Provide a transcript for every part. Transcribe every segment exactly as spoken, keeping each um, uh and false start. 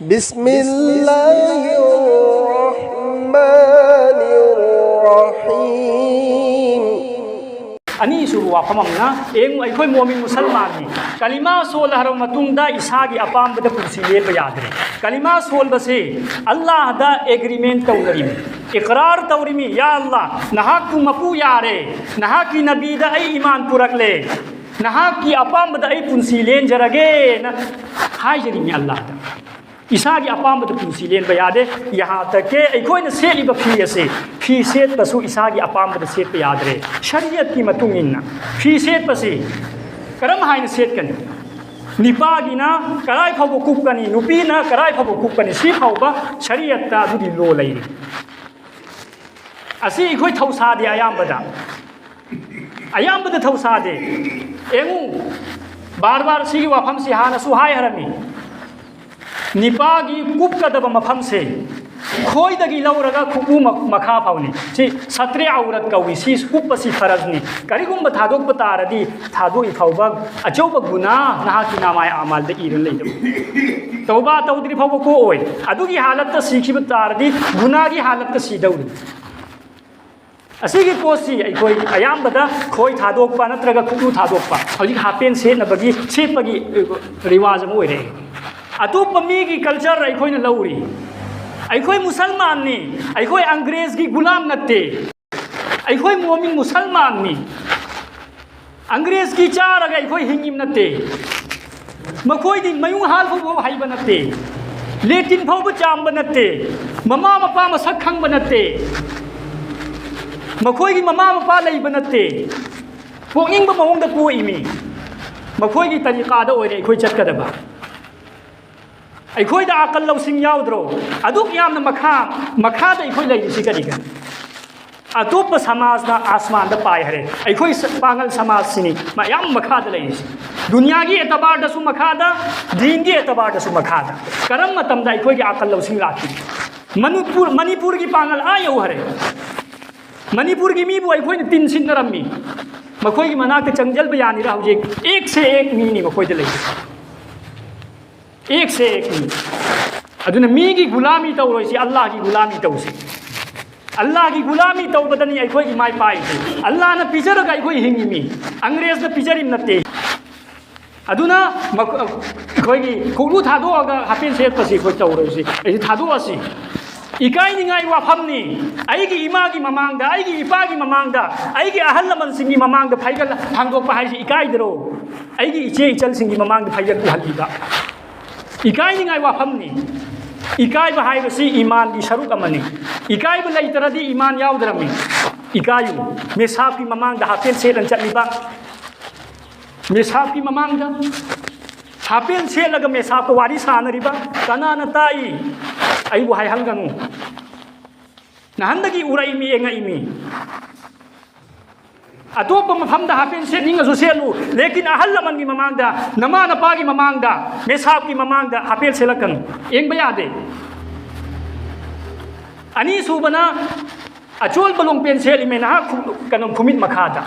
بسم الله الرحمن الرحيم. ꯑꯅꯤꯁꯨꯕ ꯋꯥꯐꯝ ꯑꯃꯅ, ꯌꯦꯡꯉꯨ, ꯑꯩꯈꯣꯏ ꯃꯣꯃꯤꯟ ꯃꯨꯁꯜꯃꯥꯟꯅꯤ꯫ ꯀꯂꯤꯃꯥ ꯁꯣꯜꯂ ꯍꯥꯏꯔꯕ ꯃꯇꯨꯡꯗ ꯏꯁꯥꯒꯤ ꯑꯄꯥꯝꯕꯗ ꯄꯨꯟꯁꯤ ꯂꯦꯟꯕ ꯌꯥꯗ꯭ꯔꯦ꯫ ꯀꯂꯤꯃꯥ ꯁꯣꯜꯕꯁꯤ ꯑꯜꯂꯥꯍꯗ ꯑꯦꯒ꯭ꯔꯤꯃꯦꯟ ꯇꯧꯅꯔꯤꯃꯤ, ꯏꯀꯔꯥꯔ ꯇꯧꯔꯤꯃꯤ, "ꯌꯥ ꯑꯜꯂꯥꯍ, ꯅꯍꯥꯛꯄꯨ ꯃꯄꯨ ꯌꯥꯔꯦ, ꯅꯍꯥꯛꯀꯤ ꯅꯕꯤꯗ ꯑꯩ ꯏꯃꯥꯟ ꯄꯨꯔꯛꯂꯦ, ꯅꯍꯥꯛꯀꯤ ꯑꯄꯥꯝꯕꯗ ꯑꯩ ꯄꯨꯟꯁꯤ ꯂꯦꯟꯖꯔꯒꯦꯅ" ꯍꯥꯏꯖꯔꯤꯃꯤ ꯑꯜꯂꯥꯍꯗ꯫ ꯏꯁꯥꯒꯤ ꯑꯄꯥꯝꯕꯗ ꯄꯨꯟꯁꯤ ꯂꯦꯟꯕ ꯌꯥꯗꯦ꯫ ꯌꯍꯥ ꯇꯛ ꯀꯦ ꯑꯩꯈꯣꯏꯅ ꯁꯦꯠꯂꯤꯕ ꯐꯤ ꯑꯁꯤ, ꯐꯤ ꯁꯦꯠꯄꯁꯨ ꯏꯁꯥꯒꯤ ꯑꯄꯥꯝꯕꯗ ꯁꯦꯠꯄ ꯌꯥꯗ꯭ꯔꯦ꯫ ꯁꯔꯤꯌꯠꯀꯤ ꯃꯇꯨꯡ ꯏꯟꯅ ꯐꯤ ꯁꯦꯠꯄꯁꯤ ꯀꯔꯝ ꯍꯥꯏꯅ ꯁꯦꯠꯀꯅꯤ? ꯅꯤꯄꯥꯒꯤꯅ ꯀꯔꯥꯏ ꯐꯥꯎꯕ ꯀꯨꯞꯀꯅꯤ, ꯅꯨꯄꯤꯅ ꯀꯔꯥꯏ ꯐꯥꯎꯕ ꯀꯨꯞꯀꯅꯤ, ꯁꯤ ꯐꯥꯎꯕ ꯁꯔꯤꯌꯠꯇ ꯑꯗꯨꯗꯤ ꯂꯣ ꯂꯩꯔꯤ꯫ ꯑꯁꯤ ꯑꯩꯈꯣꯏ ꯊꯧꯁꯥꯗꯦ ꯑꯌꯥꯝꯕꯗ꯫ ꯑꯌꯥꯝꯕꯗ ꯊꯧꯁꯥꯗꯦ꯫ ꯌꯦꯡꯉꯨ, ꯕꯥꯔ ꯕꯥꯔ ꯁꯤꯒꯤ ꯋꯥꯐꯝꯁꯤ ꯍꯥꯟꯅꯁꯨ ꯍꯥꯏ ꯍꯥꯏꯔꯝꯃꯤ꯫ ꯅꯤꯄꯥꯒꯤ ꯀꯨꯞꯀꯗꯕ ꯃꯐꯝꯁꯦ ꯈꯣꯏꯗꯒꯤ ꯂꯧꯔꯒ ꯈꯨꯎ ꯃ-, ꯃꯈꯥ ꯐꯥꯎꯅꯤ꯫ ꯁꯤ ꯁꯇ꯭ꯔꯦ ꯑꯧꯔꯠ ꯀꯧꯏ꯫ ꯁꯤ ꯀꯨꯞꯄꯁꯤ ꯐꯔꯖꯅꯤ꯫ ꯀꯔꯤꯒꯨꯝꯕ ꯊꯥꯗꯣꯛꯄ ꯇꯥꯔꯗꯤ ꯊꯥꯗꯣꯛꯏ ꯐꯥꯎꯕ ꯑꯆꯧꯕ ꯒꯨꯅꯥ ꯅꯍꯥꯛꯀꯤ ꯅꯥꯃꯥꯏ ꯑꯃꯥꯜꯗ ꯏꯔ ꯂꯩꯗꯧ꯫ ꯇꯧꯕꯥ ꯇꯧꯗ꯭ꯔꯤ ꯐꯥꯎꯕ ꯀꯣꯛꯑꯣꯏ꯫ ꯑꯗꯨꯒꯤ ꯍꯥꯂꯠꯇ ꯁꯤꯈꯤꯕ ꯇꯥꯔꯗꯤ ꯒꯨꯅꯥꯒꯤ ꯍꯥꯂꯠꯇ ꯁꯤꯗꯧꯔꯤ꯫ ꯑꯁꯤꯒꯤ ꯄꯣꯠꯁꯤ ꯑꯩꯈꯣꯏ ꯑꯌꯥꯝꯕꯗ ꯈꯣꯏ ꯊꯥꯗꯣꯛꯄ ꯅꯠꯇ꯭ꯔꯒ ꯈꯨꯎ ꯊꯥꯗꯣꯛꯄ, ꯍꯧꯖꯤꯛ ꯍꯥꯞ ꯄꯦꯟ ꯁꯦꯠꯅꯕꯒꯤ, ꯁꯦꯠꯄꯒꯤ, ꯑ, ꯔꯤꯋꯥꯖ ꯑꯃ ꯑꯣꯏꯔꯦ꯫ ꯑꯇꯣꯞꯄ ꯃꯤꯒꯤ ꯀꯜꯆꯔ ꯑꯩꯈꯣꯏꯅ ꯂꯧꯔꯤ꯫ ꯑꯩꯈꯣꯏ ꯃꯨꯁꯜꯃꯥꯟꯅꯤ, ꯑꯩꯈꯣꯏ ꯑꯪꯒ꯭ꯔꯦꯖꯀꯤ ꯒꯨꯂꯥꯝ ꯅꯠꯇꯦ, ꯑꯩꯈꯣꯏ ꯃꯣꯃꯤꯟ ꯃꯨꯁꯜꯃꯥꯟꯅꯤ꯫ ꯑꯪꯒ꯭ꯔꯦꯖꯀꯤ ꯆꯥꯔꯒ ꯑꯩꯈꯣꯏ ꯍꯤꯡꯉꯤꯕ ꯅꯠꯇꯦ꯫ ꯃꯈꯣꯏꯗꯤ ꯃꯌꯨꯡ ꯍꯥꯜ ꯐꯥꯎꯕ ꯍꯩꯕ ꯅꯠꯇꯦ, ꯂꯦꯇꯤꯟ ꯐꯥꯎꯕ ꯆꯥꯝꯕ ꯅꯠꯇꯦ, ꯃꯃꯥ ꯃꯄꯥ ꯃꯁꯛ ꯈꯪꯕ ꯅꯠꯇꯦ꯫ ꯃꯈꯣꯏꯒꯤ ꯃꯃꯥ ꯃꯄꯥ ꯂꯩꯕ ꯅꯠꯇꯦ꯫ ꯄꯣꯛꯅꯤꯡꯕ ꯃꯑꯣꯡꯗ ꯄꯣꯛꯏꯃꯤ꯫ ꯃꯈꯣꯏꯒꯤ ꯇꯔꯤꯀꯥꯗ ꯑꯣꯏꯔꯦ ꯑꯩꯈꯣꯏ ꯆꯠꯀꯗꯕ꯫ ꯑꯩꯈꯣꯏꯗ ꯑꯀꯜ ꯂꯧꯁꯤꯡ ꯌꯥꯎꯗ꯭ꯔꯣ? ꯑꯗꯨꯛ ꯌꯥꯝꯅ ꯃꯈꯥ, ꯃꯈꯥꯗ ꯑꯩꯈꯣꯏ ꯂꯩꯔꯤꯁꯤ ꯀꯔꯤꯒꯤꯅꯣ? ꯑꯇꯣꯞꯄ ꯁꯃꯥꯖꯅ ꯑꯥꯁꯃꯥꯟꯗ ꯄꯥꯏ ꯍꯥꯏꯔꯦ, ꯑꯩꯈꯣꯏ ꯁ-, ꯄꯥꯡꯒꯜ ꯁꯃꯥꯖꯁꯤꯅꯤ ꯃꯌꯥꯝ ꯃꯈꯥꯗ ꯂꯩꯔꯤꯁꯤ꯫ ꯗꯨꯅꯤꯌꯥꯒꯤ ꯑꯦꯇꯕꯥꯔꯗꯁꯨ ꯃꯈꯥꯗ, ꯗꯤꯟꯒꯤ ꯑꯦꯇꯕꯥꯔꯗꯁꯨ ꯃꯈꯥꯗ꯫ ꯀꯔꯝꯕ ꯃꯇꯝꯗ ꯑꯩꯈꯣꯏꯒꯤ ꯑꯀꯜ ꯂꯧꯁꯤꯡ ꯂꯥꯛꯈꯤ? ꯃꯅꯤꯄꯨꯔ, ꯃꯅꯤꯄꯨꯔꯒꯤ ꯄꯥꯡꯒꯜ ꯑꯥ ꯌꯧꯈꯔꯦ꯫ ꯃꯅꯤꯄꯨꯔꯒꯤ ꯃꯤꯕꯨ ꯑꯩꯈꯣꯏꯅ ꯇꯤꯟ ꯁꯤꯠꯅꯔꯝꯃꯤ꯫ ꯃꯈꯣꯏꯒꯤ ꯃꯅꯥꯛꯇ ꯆꯪꯁꯤꯟꯕ ꯌꯥꯅꯤꯔ ꯍꯧꯖꯤꯛ? ꯑꯦꯛ ꯁꯦ ꯑꯦꯛ ꯃꯤꯅꯤ ꯃꯈꯣꯏꯗ ꯂꯩꯔꯤꯁꯤ꯫ ꯑꯦꯛꯁꯦ ꯑꯦꯛꯅꯤ꯫ ꯑꯗꯨꯅ ꯃꯤꯒꯤ ꯒꯨꯂꯥꯃꯤ ꯇꯧꯔꯣꯏꯁꯤ, ꯑꯜꯂꯥꯍꯒꯤ ꯒꯨꯂꯥꯃꯤ ꯇꯧꯁꯤ꯫ ꯑꯜꯂꯥꯍꯒꯤ ꯒꯨꯂꯥꯃꯤ ꯇꯧꯕꯗꯅꯤ ꯑꯩꯈꯣꯏꯒꯤ ꯃꯥꯏ ꯄꯥꯛꯏꯁꯤ꯫ ꯑꯜꯂꯥꯍꯅ ꯄꯤꯖꯔꯒ ꯑꯩꯈꯣꯏ ꯍꯤꯡꯉꯤꯃꯤ꯫ ꯑꯪꯒ꯭ꯔꯦꯖꯅ ꯄꯤꯖꯔꯤꯕ ꯅꯠꯇꯦ꯫ ꯑꯗꯨꯅ ꯃꯈ-, ꯑꯩꯈꯣꯏꯒꯤ ꯀꯣꯛꯂꯨ ꯊꯥꯗꯣꯛꯑꯒ ꯍꯥꯄꯦꯟ ꯁꯦꯠꯄꯁꯤ ꯑꯩꯈꯣꯏ ꯇꯧꯔꯣꯏꯁꯤ꯫ ꯑꯩꯁꯤ ꯊꯥꯗꯣꯛꯑꯁꯤ꯫ ꯏꯀꯥꯏꯅꯤꯡꯉꯥꯏ ꯋꯥꯐꯝꯅꯤ꯫ ꯑꯩꯒꯤ ꯏꯃꯥꯒꯤ ꯃꯃꯥꯡꯗ, ꯑꯩꯒꯤ ꯏꯄꯥꯒꯤ ꯃꯃꯥꯡꯗ, ꯑꯩꯒꯤ ꯑꯍꯜ ꯂꯃꯟꯁꯤꯡꯒꯤ ꯃꯃꯥꯡꯗ ꯐꯩꯒꯜ ꯍꯥꯡꯗꯣꯛꯄ ꯍꯥꯏꯁꯤ ꯏꯀꯥꯏꯗ꯭ꯔꯣ? ꯑꯩꯒꯤ ꯏꯆꯦ ꯏꯆꯜꯁꯤꯡꯒꯤ ꯃꯃꯥꯡꯗ ꯐꯩꯒꯜ ꯎꯍꯜꯂꯤꯕ꯫ ꯏꯀꯥꯏꯅꯤꯡꯉꯥꯏ ꯋꯥꯐꯝꯅꯤ꯫ ꯏꯀꯥꯏꯕ ꯍꯥꯏꯕꯁꯤ ꯏꯃꯥꯟꯒꯤ ꯁꯔꯨꯛ ꯑꯃꯅꯤ꯫ ꯏꯀꯥꯏꯕ ꯂꯩꯇ꯭ꯔꯗꯤ ꯏꯃꯥꯟ ꯌꯥꯎꯗ꯭ꯔꯕꯅꯤ꯫ ꯏꯀꯥꯏꯌꯨ꯫ ꯃꯦꯁꯥꯞꯀꯤ ꯃꯃꯥꯡꯗ ꯍꯥꯄꯦꯟ ꯁꯦꯠꯂ ꯆꯠꯂꯤꯕ, ꯃꯦꯁꯥꯞꯀꯤ ꯃꯃꯥꯡꯗ ꯍꯥꯄꯦꯟ ꯁꯦꯠꯂꯒ ꯃꯦꯁꯥꯞꯀ ꯋꯥꯔꯤ ꯁꯥꯟꯅꯔꯤꯕ ꯀꯅꯥꯅ ꯇꯥꯛꯏ? ꯑꯩꯕꯨ ꯍꯥꯏꯍꯟꯒꯅꯨ꯫ ꯅꯍꯥꯟꯗꯒꯤ ꯎꯔꯛꯏꯃꯤ, ꯌꯦꯡꯉꯛꯏꯃꯤ꯫ ꯑꯇꯣꯞꯄ ꯃꯐꯝꯗ ꯍꯥꯄꯦꯟ ꯁꯦꯠꯅꯤꯡꯉꯁꯨ ꯁꯦꯠꯂꯨ, ꯂꯦꯀꯤꯟ ꯑꯍꯜ ꯂꯃꯟꯒꯤ ꯃꯃꯥꯡꯗ, ꯅꯃꯥ ꯅꯄꯥꯒꯤ ꯃꯃꯥꯡꯗ, ꯃꯦꯁꯥꯞꯀꯤ ꯃꯃꯥꯡꯗ ꯍꯥꯄꯦꯟ ꯁꯦꯠꯂꯛꯀꯅꯨ꯫ ꯌꯦꯡꯕ ꯌꯥꯗꯦ꯫ ꯑꯅꯤꯁꯨꯕꯅ ꯑꯆꯣꯜꯕ ꯂꯣꯡꯄꯦꯟ ꯁꯦꯠꯂꯤꯃꯦ ꯅꯍꯥꯛ ꯈꯨ-, ꯀꯩꯅꯣ, ꯈꯨꯃꯤꯠ ꯃꯈꯥꯗ꯫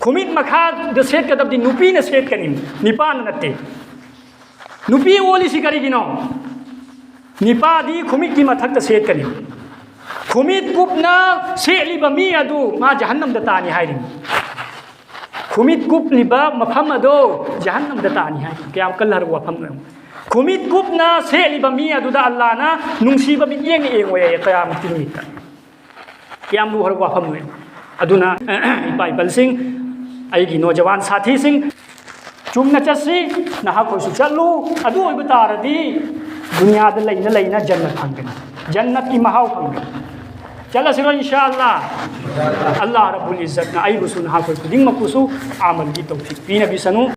ꯈꯨꯃꯤꯠ ꯃꯈꯥꯗ ꯁꯦꯠꯀꯗꯕꯗꯤ ꯅꯨꯄꯤꯅ ꯁꯦꯠꯀꯅꯤ, ꯅꯤꯄꯥꯅ ꯅꯠꯇꯦ꯫ ꯅꯨꯄꯤ ꯑꯣꯜꯂꯤꯁꯤ ꯀꯔꯤꯒꯤꯅꯣ? ꯅꯤꯄꯥꯗꯤ ꯈꯨꯃꯤꯠꯀꯤ ꯃꯊꯛꯇ ꯁꯦꯠꯀꯅꯤ꯫ ꯈꯨꯃꯤꯠ ꯀꯨꯞꯅ ꯁꯦꯠꯂꯤꯕ ꯃꯤ ꯑꯗꯨ ꯃꯥ ꯖꯍꯟꯅꯝꯗ ꯇꯥꯅꯤ ꯍꯥꯏꯔꯤꯅꯤ꯫ ꯈꯨꯃꯤꯠ ꯀꯨꯞꯂꯤꯕ ꯃꯐꯝ ꯑꯗꯣ ꯖꯍꯟꯅꯝꯗ ꯇꯥꯅꯤ ꯍꯥꯏꯔꯤꯅꯤ꯫ ꯀꯌꯥꯝ ꯀꯜꯂꯔꯕ ꯋꯥꯐꯝꯅꯣ ꯌꯦꯡꯉꯨ꯫ ꯈꯨꯃꯤꯠ ꯀꯨꯞꯅ ꯁꯦꯠꯂꯤꯕ ꯃꯤ ꯑꯗꯨꯗ ꯑꯜꯂꯥꯅ ꯅꯨꯡꯁꯤꯕ ꯃꯤꯠꯌꯦꯡꯅ ꯌꯦꯡꯉꯣꯏ ꯀꯌꯥꯃꯨꯛꯀꯤ ꯅꯨꯃꯤꯠꯇ꯫ ꯀꯌꯥꯝ ꯂꯨꯈ꯭ꯔꯕ ꯋꯥꯐꯝꯅꯣ ꯌꯦꯡꯉꯨ꯫ ꯑꯗꯨꯅ ꯏꯄꯥ ꯏꯄꯜꯁꯤꯡ, ꯑꯩꯒꯤ ꯅꯣꯖꯋꯥꯟ ꯁꯥꯊꯤꯁꯤꯡ, ꯆꯨꯝꯅ ꯆꯠꯁꯤ, ꯅꯍꯥꯛꯈꯣꯏꯁꯨ ꯆꯠꯂꯨ꯫ ꯑꯗꯨ ꯑꯣꯏꯕ ꯇꯥꯔꯗꯤ ꯗꯨꯅꯤꯌꯥꯗ ꯂꯩꯅ ꯂꯩꯅ ꯖꯟꯅꯠ ꯐꯪꯒꯅꯤ, ꯖꯟꯅꯠꯀꯤ ꯃꯍꯥꯎ ꯐꯪꯒꯅꯤ꯫ ꯆꯠꯂꯁꯤꯔꯣ, ꯏꯟꯁꯥ ꯑꯜꯂꯥ? ꯑꯜꯂꯥ ꯔꯕꯨꯜ ꯏꯖꯠꯅ ꯑꯩꯕꯨꯁꯨ ꯅꯍꯥꯛꯈꯣꯏ ꯈꯨꯗꯤꯡꯃꯛꯄꯨꯁꯨ ꯑꯃꯜꯒꯤ ꯇꯧꯐꯤꯛ ꯄꯤꯅꯕꯤꯁꯅꯨ꯫